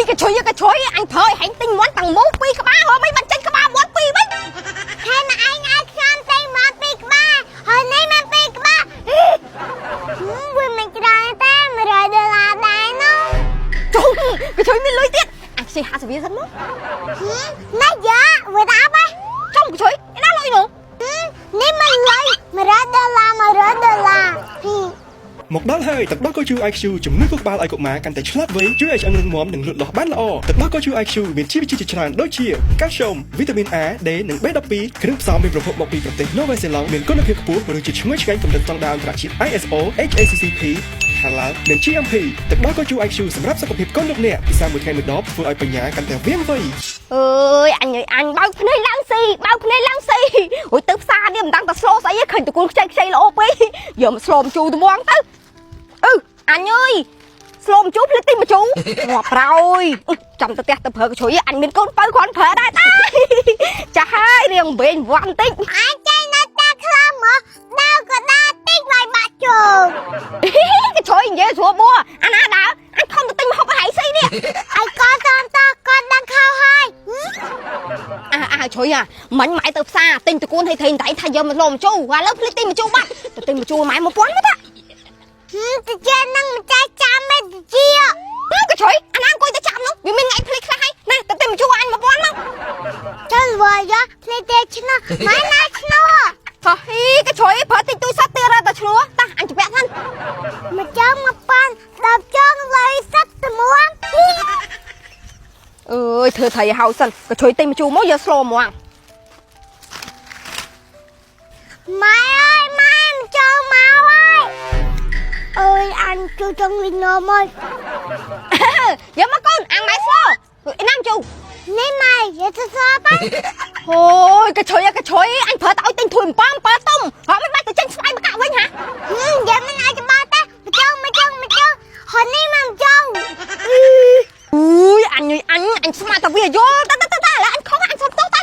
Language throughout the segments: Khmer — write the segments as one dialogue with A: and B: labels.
A: យកញ្ជ្រុយកញ្ជ្រុយអញប្រើឲ្យហែងទិញមាន់ទាំងមូលពីរក្បាលហ៎មិនបានចេញក្បាលមាន់ពីរវិញ
B: ហើយមកឯងឲ្យខ្ញុំទិញមាន់ពីរក្បាលហើយនេះមានពីរក្បាលវាមិនច្រើនទេ100ដុល្លារដែរនោះ
A: ជុំកញ្ជ្រុយមានលុយទៀតអញខ្ចី50រៀលសិនមក
B: ណាយ៉ាវាដល់ហើយ
A: ជុំកញ្ជ្រុយឯណាលុយនោះ
B: នេះមិនលុយ100ដុល្លារ100ដុល្លារ
C: មកដល់ហើយទឹកដោះគោជូរ IQ ជំនួយកុក្បាលឲ្យកុមារកាន់តែឆ្លាតវៃជួយឲ្យឆ្អឹងរឹងមាំនិងលូតលាស់បានល្អទឹកដោះគោជូរ IQ មានជីវជាតិជាច្រើនដូចជាកាល់ស្យូមវីតាមីន A D និង B12 គ្រឿងផ្សំមានប្រភពមកពីប្រទេសណូវែសេឡង់មានគុណភាពខ្ពស់រសជាតិឈ្ងុយឆ្ងាញ់កម្រិតស្តង់ដារអន្តរជាតិ ISO HACCP Halal និង GMP ទឹកដោះគោជូរ IQ សម្រាប់សុខភាពកូនលោកអ្នកពិសាមួយថ្ងៃមួយដបធ្វើឲ្យបញ្ញាកាន់តែវាងវៃ
A: អើយអញអើយអញបើកភ្នែកឡើងស៊ីបើកភ្នែកឡើងស៊ីអូយទៅផ្សារនេះមិនដឹងតែស្លស្អីទេឃើញតកូនខ្ចីខ្ចីល្អពេកយកមកស្លមជូរត្មងទៅអឺអញអើយស្លមជូរភ្លេចទិញមកជូរងាប់ប្រោយចាំទៅផ្ទះទៅប្រើកញ្ជ្រុយអញមានកូនបើគ្រាន់ប្រើដែរតាចាស់ហើយរៀងវែងវាន់តិច
B: អញចេញនៅតាខ្លះមកដើរក៏ដើរតិចវាយបាក់ជើង
A: កញ្ជ្រុយនិយាយស្រួលបួអាណាដើរអញខំទៅទិញមកហូបឲ្យស្អីនេះ
B: ឲ្យកូនតតកូនដឹងខោហើយ
A: អើអើជ្រុយអាមិញម៉ែទៅផ្សារទិញតកួនឲ្យថេងតៃថាយកមកលំជូរឥឡូវភ្លេចទិញមកជូរបាត់ទៅទិញមកជូរម៉ែ1000មកតា
B: តិចនឹងមិនចេះចាំទេតិច
A: កញ្ជ្រុយអាណាអង្គុយទៅចាំនោះវាមានថ្ងៃភ្លេចខ្លះហើយណាទៅទិញមកជូរអញ1000មក
B: ចុះវយ៉ាភ្លេចទេឆ្នោះម៉ែណាឆ្នោះ
A: ហោះហ៊ីកញ្ជ្រុយប្រើទិញទូរស័ព្ទទៀតតែឆ្លោះតាអញជពាក់សិន
B: មកចង់មកប៉ាន់ដល់ចង់លុយសិតត្មួង
A: អើយធ្វើថៃឲ្យហើយសិនកញ្ជ្រុយទិញមកជូរមកយកស្លហ្មង
B: ម៉ែអើយម៉ែមកចូលមកហើយអើយអញជួយចង់លីងមក
A: យកមកកូនអាំងម៉ែស្លឯណាមជូរ
B: នេះម៉ែយកទៅស្ប
A: អូយកញ្ជ្រុយកញ្ជ្រុយអញប្រើតែឲ្យទិញធួយអំប៉អំប៉ទុំហ៎មិនបាច់ទៅចេញស្វាយមកកាក់វិញហ៎
B: យកមិនអាចច្បាស់ទេមកចង់មកចង់មកចង់ហននេះមកចង់
A: អើយអញអញអញស្មានតែវាយល់ទៅទៅទៅឥឡូវអញខុសអញសុំទោសទៅ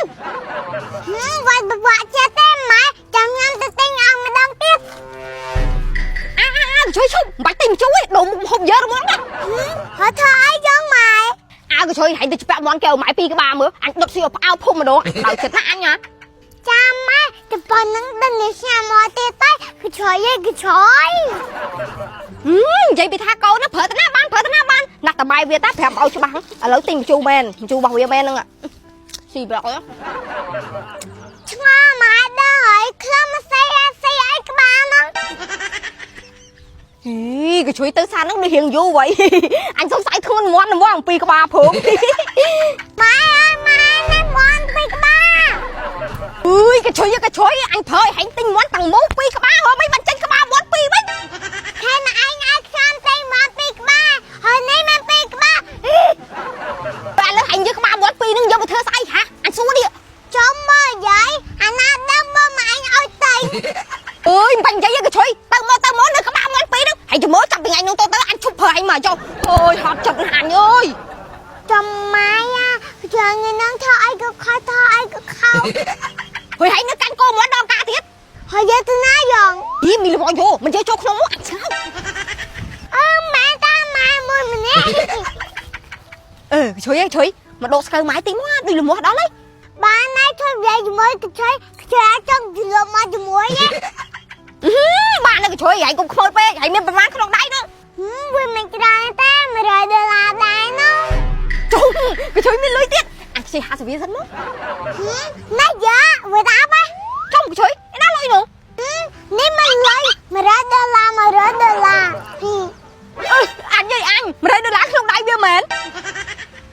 B: វាយបបាក់ចិត្តទេម៉ែចាំញ៉ាំទៅទិញអស់ម្ដងទៀត
A: អាអាជួយឈប់មិនបាច់ទិញជួយដូរមុខហូបយើរហ្មងណា
B: ហត់ធ្វើអីយើងម៉ែ
A: អើក៏ជួយហែងទៅច្បាក់មន់កែវម៉ែពីរក្បាលមើលអញដុតស៊ីឲ្យផ្អើភុំម្ដងដល់ចិត្តណាអញណា
B: ចាំម៉ែទៅប៉ុណ្ណឹងដល់នេះញ៉ាំមកទៀតទៅគឺឆយគឺឆយ
A: និយាយពីថាកូនណាប្រើតាណាបានប្រើតាណាបានណាស់តបាយវាតាប្រាប់ឲ្យច្បាស់ឥឡូវទិញជូមែនជូរបស់វាមែនហ្នឹងស៊ីប្រអ
B: ឆ្ងល់ម៉ែដល់ហើយខ្ញុំមកសេអសេអីក្បាលហ្នឹង
A: ហីក៏ជួយទៅសាហ្នឹងដូចរៀងយូរវ៉ៃអញសង្ស័យធ្ងន់មន់ហ្មងពីក្បាលព្រម
B: ម៉ែអើយម៉ែណាមន់ពីក្បាល
A: អើយកញ្ជ្រុយកញ្ជ្រុយអញប្រើឲ្យហែងទិញមាន់ទាំងមូលពីរក្បាលហ៎មិនបានចេញក្បាលមាន់ពីរវិញ
B: ហើយមកឯងឲ្យខ្ញុំទិញមាន់ពីរក្បាលហើយនេះមានពីរក្បាល
A: តែឥឡូវហែងយកក្បាលមាន់ពីរហ្នឹងយកមកធ្វើស្អីហ่ะអញសួរនេះ
B: ចំមើលយាយអាណាដឹងមើលមកឯងឲ្យទិញ
A: អើយមិនបាញ់និយាយទេកញ្ជ្រុយទៅមកទៅមកនៅក្បាលមាន់ពីរហ្នឹងហែងចាំមើលចាប់ពីថ្ងៃនោះទៅទៅអញឈប់ប្រើហែងមកចុះអូយហត់ចិត្តណាស់អញអើយ
B: ចំម៉ែអាចាំថ្ងៃហ្នឹងធ្វើអីក៏ខោធ្វើអីក៏ខោ
A: ហើយហែងនៅកាន់កោមាន់ដល់កាទៀត
B: ហើយយកទៅណាយ៉ង
A: យីមីលវយោមិនយកចូលក្នុងមកអញឆ្ងល់
B: អឺម៉ែតាម៉ែមួយម្នាក់
A: អឺកញ្ជ្រុយអើយជ្រុយមកដកស្កូវម៉ែតិចមកដូចលមាស់ដល់ហើយ
B: បានហើយធ្វើនិយាយជាមួយកញ្ឆៃខ្ជិលចង់ជលមកជាមួយណា
A: បាននៅកញ្ជ្រុយហែងកុំខ្មោចពេកហែងមានប្រមាណក្នុងដៃនោះ
B: វាមិនច្រើនទេ100ដុល្លារដែរនោះ
A: ជុំកញ្ជ្រុយមានលុយទៀតអញខ្ចី50រៀលសិនមក
B: ណាយ៉ាវាដល់ហើយ
A: ជុំកញ្ជ្រុយឯណាលុយនោះ
B: នេះមិនលុយ100ដុល្លារ100ដុល្លារ
A: អើអញយាយអញ100ដុល្លារក្នុងដៃវាមែន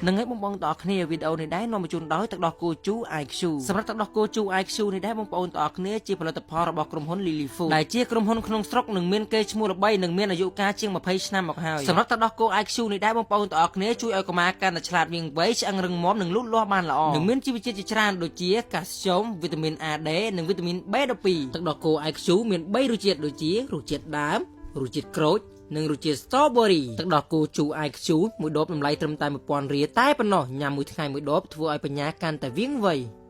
D: នឹងហើយបងបងទាំងអស់គ្នាវីដេអូនេះដែរនាំមកជូនដោយទឹកដោះគោជូរ IQ សម្រាប់ទឹកដោះគោជូរ IQ នេះដែរបងប្អូនទាំងអស់គ្នាជាផលិតផលរបស់ក្រុមហ៊ុន Lily Food ដែលជាក្រុមហ៊ុនក្នុងស្រុកនិងមានកេរ្តិ៍ឈ្មោះល្បីនិងមានអាយុកាលជាង20ឆ្នាំមកហើយសម្រាប់ទឹកដោះគោ IQ នេះដែរបងប្អូនទាំងអស់គ្នាជួយឲ្យកុមារកាន់តែឆ្លាតវាងវៃឆ្អឹងរឹងមាំនិងលូតលាស់បានល្អនិងមានជីវជាតិជាច្រើនដូចជាកាល់ស្យូមវីតាមីន A D និងវីតាមីន B12 ទឹកដោះគោ IQ មាន3រសជាតិដូចជារសជាតិដើមរសជាតិក្រូច និងរសជាតិ strawberry ទឹកដោះគោជូរ IQ មួយដបតម្លៃត្រឹមតែ1000រៀលតែប៉ុណ្ណោះញ៉ាំមួយថ្ងៃមួយដបធ្វើឲ្យបញ្ញាកាន់តែវាងវៃ។